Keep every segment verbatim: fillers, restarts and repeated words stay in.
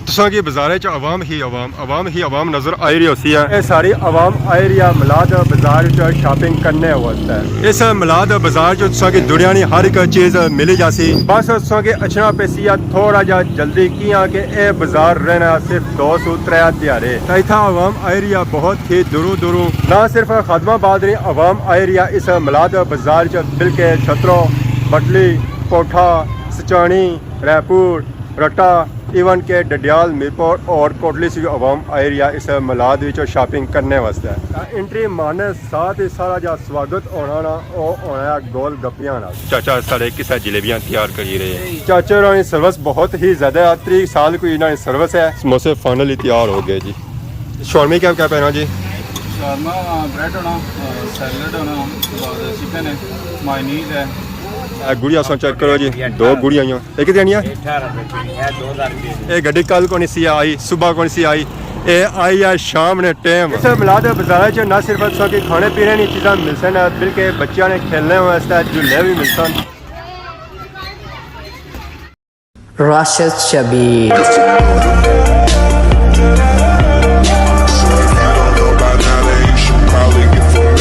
تساں کی بازارے چ عوام ہی عوام، عوام ہی عوام نظر آئی رہی ہوسی ہے۔ اے ساری عوام آئی رہی ہے میلاد بازار چ شاپنگ کرنے واسطے۔ اس میلاد بازار چ تساں کی دنیا نی ہر ایک چیز ملی جاسی۔ بس تساں کی اچھنا پیسی ہے تھوڑا جا جلدی، کیاں کہ اے بازار رہنا صرف دو سو ترے دیہاڑے۔ تے اتھا عوام آئی رہی ہے بہت ہی دوروں دوروں۔ نہ صرف خادم آباد نی عوام آئی رہی ہے اس میلاد بازار چ، بلکہ چھترو، بٹلی، کوٹھا، سچانی، رائے پور، رٹا، ایون کہ ڈڈیال، میرپور اور کوٹلی سی وی عوام آئی رہی ہے اس میلاد وچ شاپنگ کرنے واسطے۔ انٹری مارنے ساتھ ہی سارا جا سواگت ہونا نا، او ہونا ہے گول گپیاں نال۔ چاچا سارے کسے جلیبیاں تیار کری رہے ہیں۔ چاچا ہوراں نی سروس بہت ہی زیادہ ہے، تریہہ سال کوئی انہاں نی سروس ہے۔ سموسے فائنلی تیار ہو گئے جی۔ شورمے کیا کیا پینا جی؟ شورما، بریڈ ہونا، سیلڈ ہونا، اس کے بعد چکن ہے، مائنیز ہے۔ اے گڑیاں سو چیک کرو جی، دو گڑیاں آئیاں۔ اے کتنی آنی ہے؟ اٹھارہ روپے کلو ہے، دو ہزار روپے۔ اے گڈی کل کونی سی آئی، صبح کونی سی آئی، اے آئی ہے شام نے ٹائم۔ اس میلاد بازار چ نہ صرف تساں کی کھانے پینے نی چیزاں ملسن، بلکہ بچیاں نے کھیلنے واسطے جھولے بھی ملسن۔ راشد شبیر۔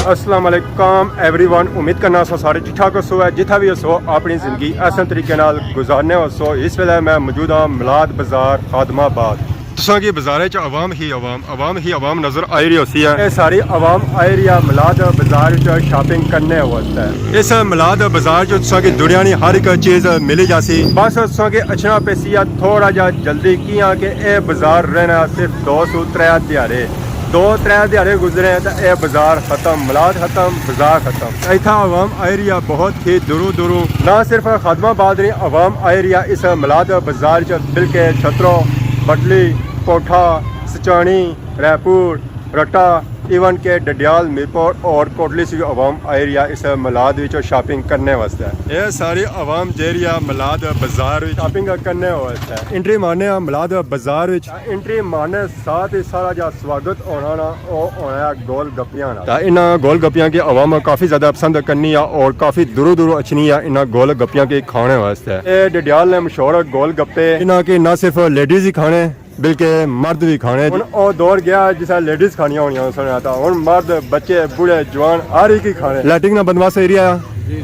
السلام علیکم ایوری ون، امید کرنا سو سارے ٹھیک ٹھاک ہوسو ہے، جتھا بھی ہوسو اپنی زندگی احسن طریقے نال گزارنے ہوسو۔ اس ویلے میں موجود ہاں میلاد بازار خادم آباد۔ تساں کی بازارے چ عوام ہی عوام، عوام ہی عوام نظر آئی رہی ہوسی ہے۔ اے ساری عوام آئی رہی ہے میلاد بازار چ شاپنگ کرنے واسطے۔ اس میلاد بازار چ تساں کی دنیا نی ہر ایک چیز ملی جاسی۔ بس تساں کی اچھنا پیسی ہے تھوڑا جا جلدی، کیاں کہ اے بازار رہنا صرف دو سو ترے دیہاڑے۔ دو ترے دیہاڑے گزرے ہیں تے اے بازار ختم، میلاد ختم، بازار ختم۔ اتھا عوام آئی رہی ہے بہت ہی دوروں دوروں۔ نہ صرف خادم آباد نی عوام آئی رہی ہے اس میلاد بازار چ، بلکہ چھترو، بٹلی، کوٹھا، سچانی، رائے پور، رٹا، ایون کہ ڈڈیال، میرپور اور کوٹلی سی وی عوام آئی رہی ہے اس میلاد وچ شاپنگ کرنے واسطے۔ اے ساری عوام جیہڑی ہے میلاد بازار وچ شاپنگ کرنے واسطے۔ انٹری مارنے آ میلاد بازار وچ۔ انٹری مارنے ساتھ ہی سارا جا سواگت ہونا نا، او ہونا ہے گول گپیاں نال۔ تے انہاں گول گپیاں کی عوام کافی زیادہ پسند کرنی ہے اور کافی دوروں دوروں اچھنی ہے انہاں گول گپیاں کی کھانے واسطے۔ اے ڈڈیال نے مشہور گول گپے، انہاں کی نہ صرف لیڈیز ہی کھانے، بلکہ مرد بھی کھانے۔ ہن او دور گیا جس لیڈیز کھانیاں ہونیاں سن، تاں ہن مرد، بچے، بوڑھے، جوان ہر ایک ہی کھانے۔ لیٹرنگ نا بندوبست ایریا ہے؟ جی۔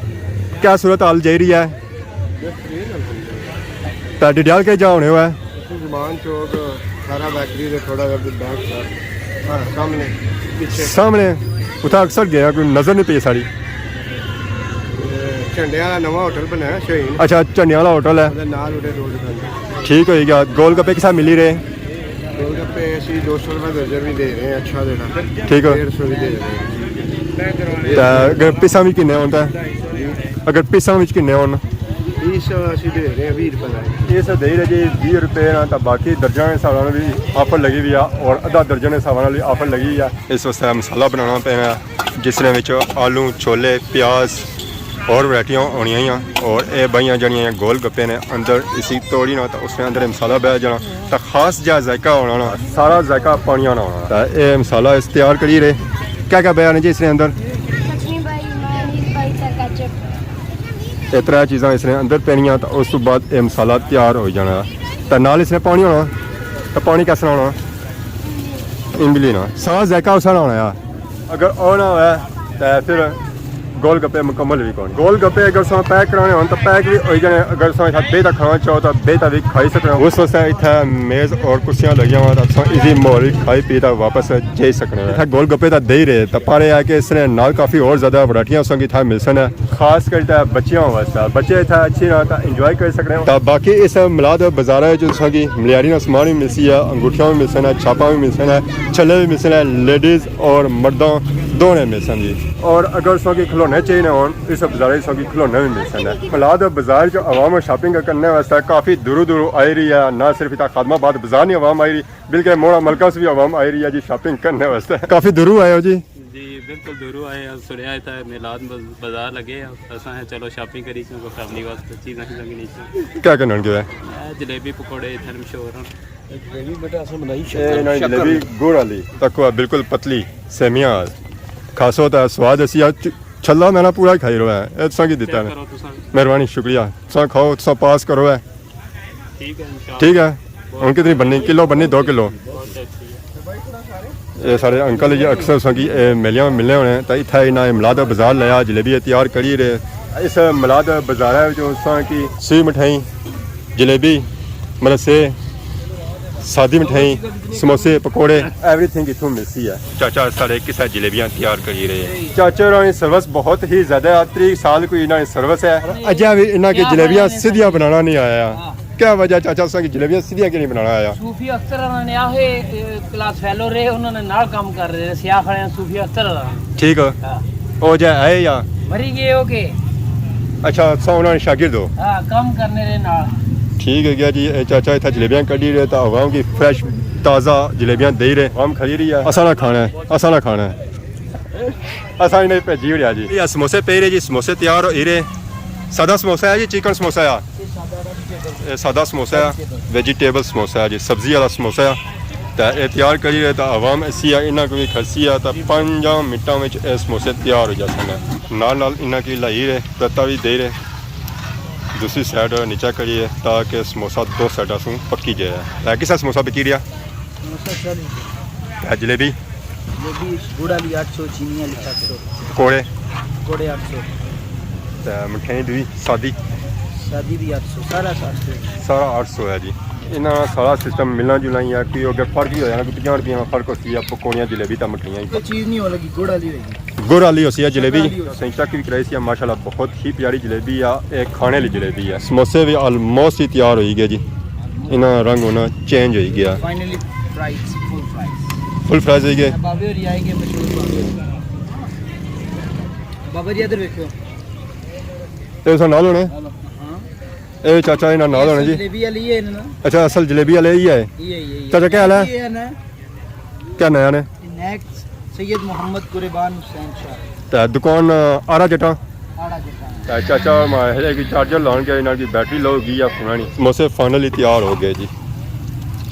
کیا صورت حال جائی رہی ہے؟ بہترین حال چل رہی ہے۔ تے ڈڈیال کے جا ہونے ہوئے؟ زمان چوک، کھارا بیکری دے تھوڑا جہا بینک سر۔ ہاں، سامنے، پیچھے۔ سامنے؟ اتھا اکثر گیا، کوئی نظر نہیں پئی ساڑی۔ جھنڈے والا نواں ہوٹل بنایا، شاہین۔ اچھا، جھنڈے والا ہوٹل ہے۔ اودے نال اٹھے دو دکان۔ ٹھیک ہوئی گیا۔ گول گپے کسا ملی رہے؟ گول گپے اسی دو سو روپے درجن بھی دے رہے ہیں، اچھا جیڑا۔ ٹھیک ہے۔ ڈیڑھ سو بھی دے رہے ہیں۔ تے اگر پیساں وچ کنے ہون تے؟ اگر پیساں وچ کنے ہون؟ پیس اسی دے رہے ہیں ویہہ روپے دا۔ پیس دے رہے جی ویہہ روپے نا، تے باقی درجن دے حساب نال بھی آفر لگی ہوئی ہے اور ادھا درجن دے حساب نال بھی آفر لگی ہوئی ہے۔ اس واسطے مسالہ بنانا پینا ہے، جس نے وچ آلو، چھولے، پیاز اور ورائٹیاں ہونیاں ہیاں۔ اور اے بھائیاں جڑیاں گول گپے نے اندر اسی توڑی نا، تے اس نے اندر مسالہ بہ جانا، تے خاص جا ذائقہ ہونا نا، سارا ذائقہ پانی آنا ہونا۔ تے اے مسالہ اس تیار کری رہے۔ کیا کیا بیا نے جی اس نے اندر؟ چٹنی بھائی، مایونیز بھائی، تے کیچپ۔ اے ترے چیزاں اس نے اندر پینیاں، تے اس تو بعد اے مسالہ تیار ہو جانا۔ تے نال اس نے پانی ہونا، تے پانی کس طرح ہونا؟ املی نا۔ سارا ذائقہ اس طرح ہونا ہے۔ اگر او نہ ہوئے تے پھر گول گپے مکمل بھی کون۔ گول گپے اگر ساں پیک کرانے ہون تو پیک بھی ہوئی جانے، اگر ساں اتھا بیٹھا کھانا چاہو تو بیٹھا بھی کھائی سکنا۔ اس واسطے اتھا میز اور کرسیاں لگیاں ہوا تو ساں ایزی ماحول وچ کھائی پی تے واپس جائی سکنے۔ اتھا گول گپے تے دے ہی رہے، تے پر اے ہے کہ اس نے نال کافی اور زیادہ ورائٹیاں ساں اتھا مل سن۔ خاص کر تے بچیاں واسطے، بچے اتھا اچھی طرح تے انجوائے کری سکنے۔ تے باقی اس میلاد بازار وچ تساں کی ملیاری نا سامان بھی ملسی ہے، انگوٹھیاں بھی ملسن ہے، چھاپاں بھی ملسن ہے، چھلے بھی ملسن ہے، لیڈیز اور مرداں دونوں ملسن جی۔ اور اگر تساں کی کھلونے چاہیے ہون، اس بازار وچ تساں کی کھلونے بھی ملسن ہے۔ میلاد بازار چ عوام شاپنگ کرنے واسطے کافی دوروں دوروں آئی رہی ہے، نہ صرف اتھا خادم آباد بازار نی عوام آئی رہی، بلکہ موڑا ملکہ سے بھی عوام آئی رہی ہے جی شاپنگ کرنے واسطے۔ کافی دوروں آئے ہو جی؟ جی، بالکل دوروں آئے ہیں۔ سنیا اتھا میلاد بز-، بازار لگے ہیں۔ اساں آخیا چلو شاپنگ کری، کیونکہ فیملی واسطے چیزاں شیزاں گھنی چاہیے۔ کیا کرنا گیا ہے؟ اے جلیبی پکوڑے اتھے مشہور ہیں۔ جلیبی بیٹا اساں بنائی اے انہاں دی شکر جلیبی نال۔ گڑ والی، تکو ہے بالکل پتلی، سیمیاں وال۔ کھاسو تے سواد اسی آ چ-، چھلا میں نا پورا ہی کھائی رہا ہے۔ اے تساں کی دیتا چیک ہے؟ کرو تساں۔ مہربانی، شکریہ۔ تساں کھاؤ، تساں پاس کرو ہے۔ ٹھیک ہے، انشاءاللہ۔ ٹھیک ہے۔ ہن کتنی بننی؟ کلو بننی؟ دو کلو؟ اے سارے انکل جی اکثر اساں کی اے میلیاں ملنے ہونے، تاں اتھا انہاں اے ملاد بازار لایا، جلیبی تیار کری رہے۔ اس ملاد بازار وچ اساں کی سوئی مٹھائی، جلیبی، مرسے، سادی مٹھائی، سموسے، پکوڑے، ایوری تھنگ اتھوں ملسی ہے۔ چاچا سارے کسے جلیبیاں تیار کری رہے۔ چاچا ہوراں نی سروس بہت ہی زیادہ ہے، تریہہ سال کوئی انہاں نی سروس ہے۔ اجے وی انہاں کی جلیبیاں سیدھیاں بنانا نہیں آیا۔ کیا وجہ چاچا، اساں کی جلیبیاں سیدھیاں کیوں نہیں بنانا آیا؟ صوفی اختر ہوراں نے آخے، اے، کلاس فیلو رہے، انہاں نے نال کم کر رہے، سیاہ کھڑے ہیں صوفی اختر ہوراں۔ ٹھیک ہے۔ ہاں۔ او جا ہے یا؟ مری گئے ہو کے؟ اچھا، اساں انہاں نے شاگرد ہو؟ ہاں، کم کرنے رہے نال۔ ٹھیک ہے گیا جی، اے چاچا اتھا جلیبیاں کڈی رہے، تاں عوام کی فریش تازہ جلیبیاں دے رہے، عوام کھائی رہی ہے۔ اساں نہ کھانا ہے، اساں نہ کھانا ہے۔ اساں انہیں بھیجی ہوڑیا جی۔ یہ سموسے پے رہے جی، سموسے تیار ہو رہے۔ سادہ سموسہ ہے جی، چکن سموسہ ہے؟ اے سادہ سموسہ ہے، ویجیٹیبل سموسہ ہے جی، سبزی والا سموسہ ہے۔ تے اے تیار کری رہے تے عوام اسی ہے، انہاں کو بھی کھسی ہے تے پنجاں منٹاں وچ اے سموسے تیار ہو جاسن۔ نال نال انہاں کی لائی رہے، پرتا بھی دے رہے، دوسری سائیڈ نیچا کریے تاکہ سموسہ دو سائیڈاں سوں پکی جائے۔ اے کسا سموسہ بکی رہیا؟ سموسہ چالی روپے۔ اے جلیبی؟ جلیبی گڑ والی اٹھ سو، چینی والی ست سو۔ پکوڑے؟ پکوڑے اٹھ سو۔ تے مٹھائی دوئی سادی؟ سادی بھی اٹھ سو، سارا اٹھ سو۔ سارا اٹھ سو ہے جی۔ انہاں سارا سسٹم ملنا جلنا ہی ہے، کوئی اگے فرق ہی ہویا نا، کوئی پنجاہ روپیہ نا فرق ہوسی ہے پکوڑیاں جلیبی تے مٹھائیاں ہی۔ کوئی چیز نہیں ہو لگی، گڑ والی ہوئی گی۔ گڑ والی ہوسی ہے جلیبی۔ گڑ والی ہوسی۔ سائیں چیک بھی کرائی سی، ماشاءاللہ بہت ہی پیاری جلیبی ہے، اے کھانے والی جلیبی ہے۔ سموسے بھی آلموسٹ ہی تیار ہوئی گئے جی، انہاں رنگ ہونا چینج ہوئی گیا۔ فائنلی فرائز، فل فرائز۔ فل فرائز ہوئی گئے۔ بابے ہوری آئی گئے، مشہور بابے ہوری۔ بابا جی ادھر ویکھو۔ تے اس نال ہونے؟ ہاں۔ اے چاچا انہاں نال ہونے جی۔ جلیبی والی ہے نا؟ اچھا، اصل جلیبی والے ہی ہے۔ یہ، یہ، یہ۔ چاچا کیا حال ہے؟ یہ ہے نا؟ کیا نیا نے؟ نیکس سید محمد قربان حسین شاہ۔ تے دکان آرا جٹاں؟ آرا جٹاں۔ تے چاچا ماہر کی چارجر لان گیا، انہاں کی بیٹری لو گئی یا فونا نہیں۔ سموسے فائنلی تیار ہو گئے جی۔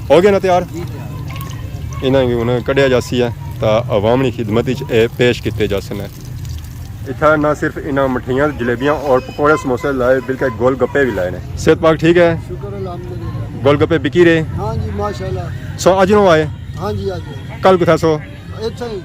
ہو گئے نا تیار؟ جی تیار۔ انہاں کی انہاں کڈیا جاسی ہے تے عوام نی خدمت وچ اے پیش کیتے جاسن۔ اتھا نہ صرف انہاں مٹھائیاں، جلیبیاں اور پکوڑے سموسے لائے، بلکہ گول گپے بھی لائے نے۔ صحت پاک ٹھیک ہے؟ شکر الحمدللہ۔ گول گپے بکی رہے؟ ہاں جی، ماشاءاللہ۔ سو اج نو آئے؟ ہاں جی، اج۔ کل کتھا سو؟ اتھے ہی۔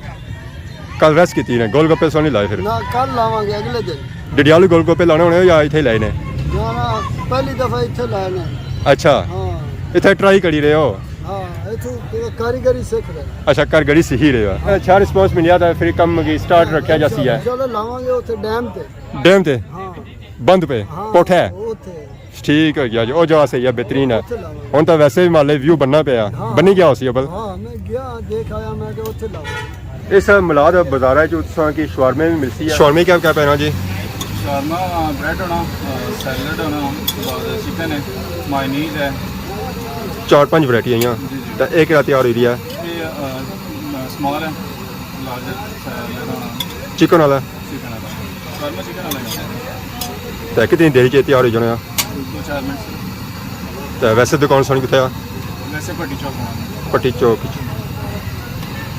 کل ریسٹ کیتی نے، گول گپے سو نہیں لائے پھر؟ نہ، کل لاواں گے اگلے دن۔ ڈڈیالو گول گپے لانے ہونے ہو یا اتھے ہی لائے نے؟ نہ، نہ، پہلی دفعہ اتھے لائے نے۔ اچھا۔ ہاں۔ اتھے ٹرائی کری رہے ہو؟ ہاں، اتھوں کاریگری سیکھ رہے ہیں۔ اچھا، کاریگری سیکھی رہے ہو۔ اچھا رسپانس ملیا تھا، پھر کم کی سٹارٹ رکھیا جاسی ہے۔ انشاءاللہ لاواں گے اتھے ڈیم تے۔ ڈیم تے؟ ہاں۔ بند پہ؟ ہاں، کوٹھے؟ اتھے۔ ٹھیک ہو گیا جی، او جگہ صحیح ہے، بہترین ہے۔ اتھے لاواں گے۔ ہن تاں ویسے بھی مالے ویو بننا پیا۔ ہاں۔ بنی گیا ہوسی ابل؟ ہاں، میں گیا، دیکھ آیا میں کہ اتھے لاواں گے۔ اس ملاد بازار وچ تساں کی شوارمے بھی ملسی ہے؟ شوارمے کیا کیا پینا جی؟ شاورما، بریڈ ہونا، سیلڈ ہونا، بعد چکن ہے، مائنیز ہے۔ چار پنج ورائٹی آئیاں۔ جی، جی۔ تے اے کیڑا تیار ہوئی رہی ہے؟ یہ، آ، سمال ہے، لارج سیلڈ ہونا۔ چکن والا؟ چکن والا۔ شاورما چکن والا ہی ہونا۔ تے کتنی دیر چ تیار ہوئی جانا؟ دو چار منٹ سے۔ تے ویسے دکان سانی کتھے آ؟ ویسے پٹی چوک ہونا۔ پٹی چوک۔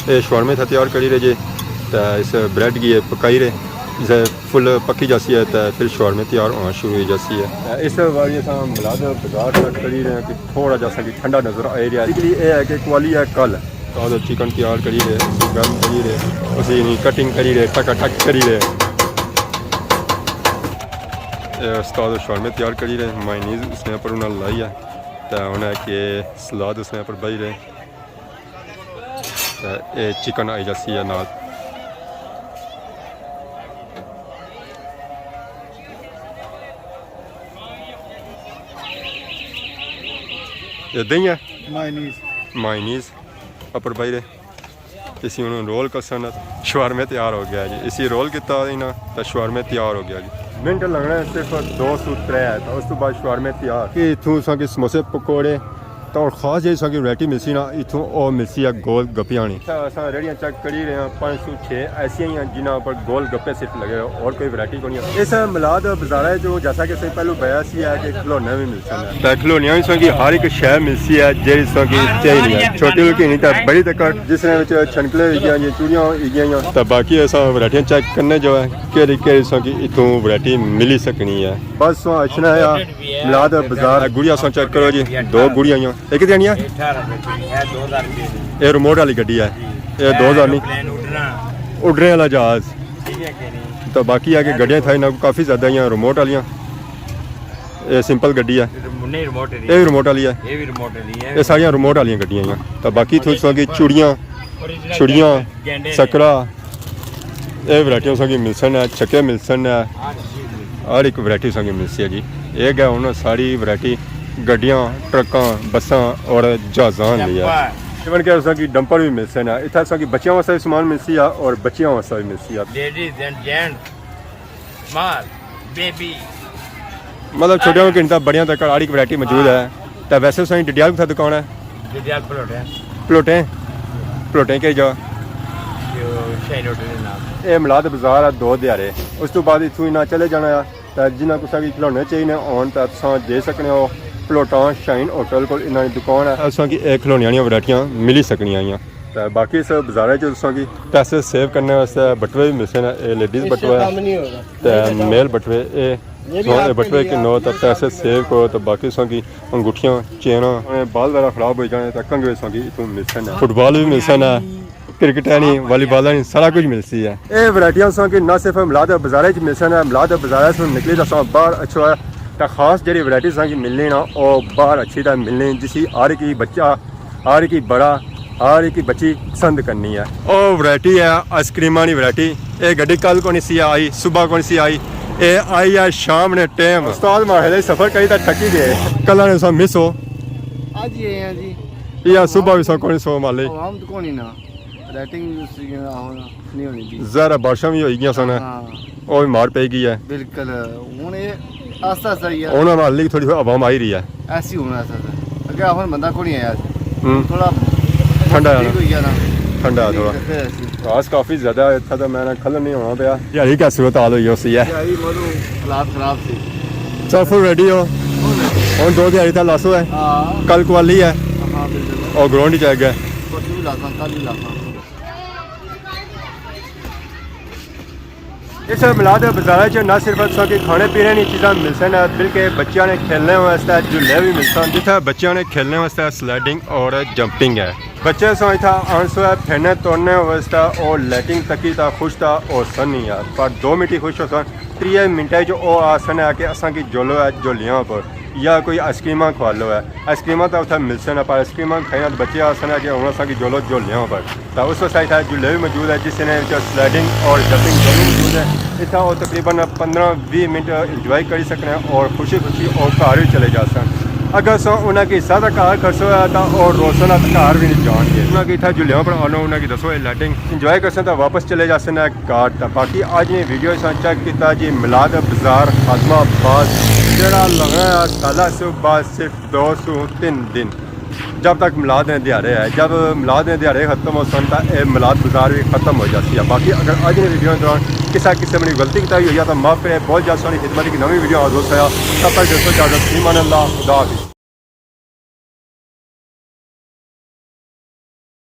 اے شاورمے تھا تیار کری رہے جے، تے اس بریڈ کی اے پکائی رہے۔ اسے فل پکی جاسی ہے تے پھر شاورمے تیار ہونا شروع ہوئی جاسی ہے۔ اس واری اساں ملاد بازار چیک کری رہے ہیں کہ تھوڑا جا سا ٹھنڈا نظر آئی رہا ہے۔ اس لیے اے ہے کہ کوالی ہے کل۔ تازہ چکن تیار کری رہے، گرم کری رہے، اسی نی کٹنگ کری رہے، ٹکا ٹک کری رہے۔ اے استاد شاورمے تیار کری رہے، مائنیز اس نے پر انہاں لائی ہے۔ تے انہاں کے سلاد اس نے پر بائی رہے۔ تے اے چکن آئی جاسی ہے نال۔ اے دہی ہے؟ مائنیز۔ مائنیز اپر بائی رہے۔ اسی ہن رول کرسن۔ شاورمے تیار ہو گیا جی۔ اسی رول کیتا نا تے شاورمے تیار ہو گیا جی۔ منٹ لگنا ہے صرف دو سو ترے، تے اس تو بعد شاورمے تیار۔ کہ اتھوں اساں کی سموسے پکوڑے تے اور خاص جیہڑی اساں کی ورائٹی ملسی نا، اتھوں او ملسی ہے گول گپیاں نی۔ اچھا، اساں ریڑیاں چیک کری رہے ہیں، پانچ سو چھ ایسیاں ہی ہیں جنہاں پر گول گپے صرف لگے ہوئے، اور کوئی ورائٹی کونی ہے۔ اس ملاد بازارے جو جیسا کہ اساں پہلو بیا سی ہے کہ کھلونے بھی ملسن۔ تے کھلونیاں وچ تساں کی ہر ایک شے ملسی ہے جیہڑی تساں کی چاہیے ہے، چھوٹی ہلکی نہیں تے بڑی تک، جس نے وچ چھنکلے ہوئی گئے، چوڑیاں ہوئی گئیاں، تے باقی اساں ورائٹیاں چیک کرنے جو ہے کیڑی کیڑی تساں کی اتھوں ورائٹی ملی سکنی ہے۔ بس تساں اچھنا ہے، میلاد بازار۔ گڑیاں سو چیک کرو جی، دو گڑیاں آئیاں۔ ایک دینی ہے؟ اٹھارہ سو روپے، ہے دو ہزار روپے دی۔ اے ریموٹ والی گڈی ہے۔ جی۔ اے دو ہزار نہیں۔ ایروپلین اڈنا۔ اڈنے والا جہاز۔ ٹھیک ہے کہ نہیں؟ تو باقی ہے کہ گڈیاں تھا انہاں کو کافی زیادہ آئیاں ریموٹ والیاں۔ اے سمپل گڈی ہے۔ نہیں، ریموٹ والی اے ہے۔ بھی ریموٹ والی ہے۔ یہ بھی ریموٹ والی ہے۔ اے ساریاں ریموٹ والیاں گڈیاں آئیاں۔ تو باقی تھو سو کی چوڑیاں، اوریجنل چھڑیاں، گینڈے نے۔ سکڑا، اے ورائٹی اساں کی ملسن ہے، چھکے ملسن ہے، ہر ایک ورائٹی اساں کی ملسی ہے جی۔ اے گئے ہن ساری ورائٹی گڈیاں، ٹرکاں، بساں اور جہازاں دی ہے۔ ڈمپر۔ ایون کہ اساں کی ڈمپر بھی ملسن ہے۔ اتھا اساں کی بچیاں واسطے بھی سامان ملسی ہے اور بچیاں واسطے بھی ملسی ہے۔ لیڈیز اینڈ جینٹس، اسمال، بیبی۔ مطلب چھوٹیاں کو گھنتا بڑیاں تک ہر ایک ورائٹی موجود ہے۔ ہاں۔ تے ویسے اساں کی ڈڈیال کتھا دکان ہے؟ ڈڈیال پلوٹے۔ پلوٹیں؟ پلوٹیں کہڑی جگہ؟ جو شاہین ہوٹل دے نال۔ اے میلاد بازار ہے دو دیہاڑے، اس تو بعد اتھوں انہاں چلے جانا ہے۔ تے جنہاں کسا کی کھلونے چاہیے ہون تے تساں جائی سکنے ہو پلوٹاں شاہین ہوٹل کول، انہاں دی دکان ہے۔ اساں کی اے کھلونے آلیاں ورائٹیاں ملی سکنیاں آئیاں۔ تے باقی اس بازارے چ تساں کی پیسے سیو کرنے واسطے بٹوے بھی ملسن۔ اے لیڈیز بٹوا ہے تے میل بٹوے۔ اے سو اے بٹوے کنو تے پیسے سیو کرو تے باقی تساں کی انگوٹھیاں، چیناں، بال وغیرہ خراب ہوئی جانے تے کنگھے تساں کی اتھوں ملسن۔ فٹ بال بھی ملسن ہے، کرکٹ ہے نی، والی بال ہے نی، سارا کچھ ملسی ہے۔ اے ورائٹیاں تساں کی نہ صرف میلاد بازارے چ ملسن ہے، میلاد بازارے سے نکلی تے تساں باہر اچھو ہے تے خاص جیہڑی ورائٹی تساں کی ملنی نا، او باہر اچھی تے ملنی، جسی ہر ایک بچہ، ہر ایک بڑا، ہر ایک بچی پسند کرنی ہے۔ او ورائٹی ہے آئس کریماں نی ورائٹی۔ اے گڈی کل کونی سی آئی، صبح کونی سی آئی، اے آئی ہے شام نے ٹائم۔ استاد ماہلے سفر کری تے تھکی گئے۔ کل نے سا مس ہو۔ اج ہی آئے ہیں جی۔ یا صبح بھی سا کونی سو مالی۔ عوام تو کونی نا۔ ریٹنگ بھی اس طریقے نال آہو نا، نہیں ہونی جی۔ ظاہر ہے بارشاں بھی ہوئی گیاں سن۔ ہاں۔ او بھی مار پئی گئی ہے۔ بالکل۔ ہن اے آہستہ آہستہ ہی ہے۔ ہن ہمارے لیے تھوڑی عوام آئی رہی ہے۔ ایسی ہن آہستہ آہستہ۔ اگے ہن بندہ کونی آیا سی۔ ہوں۔ تھوڑا ٹھنڈا ہے ٹھیک نا۔ ہوئی گیا نا۔ ٹھنڈا ہے ٹھیک تھوڑا۔ ہے، پھر ایسی۔ گھاس کافی زیادہ ہے، اتھا تے میں نا کھلن نہیں ہونا پیا۔ دیہاڑی کیا صورت حال ہوئی ہوسی ہے؟ دیہاڑی مطلب حالات خراب سی۔ سو فل ریڈی ہو؟ ہن دو دیہاڑی تھا لاسو ہے۔ ہاں۔ کل کوالی ہے۔ ہاں، بالکل۔ اور گراؤنڈ چ آ گیا۔ پرسوں بھی لاساں، کل بھی لاساں۔ اس میلاد بازار چ نہ صرف تساں کی کھانے پینے نی چیزاں ملسن، بلکہ بچیاں نے کھیلنے واسطے جھولے بھی ملسن، جتھے بچیاں نے کھیلنے واسطے سلائیڈنگ اور جمپنگ ہے۔ بچے سو اتھا آنسو ہے پھرنے توڑنے واسطے، او لائٹنگ تکی تا خوش تا او سنی ہے، پر دو منٹ ہی خوش ہوسن، تریے منٹے جو او آسن ہے کہ اساں کی جھولو ہے جھولیاں پر۔ یا کوئی آئس کریماں کھوا لو ہے۔ آئس کریماں تاں اتھا ملسن، پر آئس کریماں کھائیاں تے بچے آسن کہ ہن اساں کی جھولو جھولیاں پر۔ تاں اس واسطے اتھا جھولے بھی موجود ہے، جس نے وچ سلائیڈنگ اور جمپنگ دونوں موجود ہے۔ اتھا او تقریباً پندرہ ویہہ منٹ انجوائے کری سکنے اور خوشی خوشی او گھر بھی چلے جاسن۔ اگر اساں انہاں کی زیادہ گھر کرسو ہے تاں او روسن تے گھر بھی نہیں جان گے۔ انہاں کی اتھا جھولیاں پر آنو، انہاں کی دسو اے لائٹنگ انجوائے کرسن تاں واپس چلے جاسن۔ کارڈ تھا۔ باقی اج نے ویڈیو اساں چیک کیتا جی میلاد بازار خادم آباد، جیڑا لگنا ہے سالہ سے بعد صرف دو سو تین دن، جب تک میلاد نے دیہاڑے ہے۔ جب میلاد نے دیہاڑے ختم ہو سن تاں اے میلاد بازار بھی ختم ہو جاسی ہے۔ باقی اگر اج نے ویڈیو دوران کسا قسم کی غلطی کیتا ہوئی ہے تاں معاف کرے، بہت جلد سانی خدمت کی نوی ویڈیو حاضر ہویا۔ تب تک دوستو اجازت، فی امان اللہ، خدا حافظ۔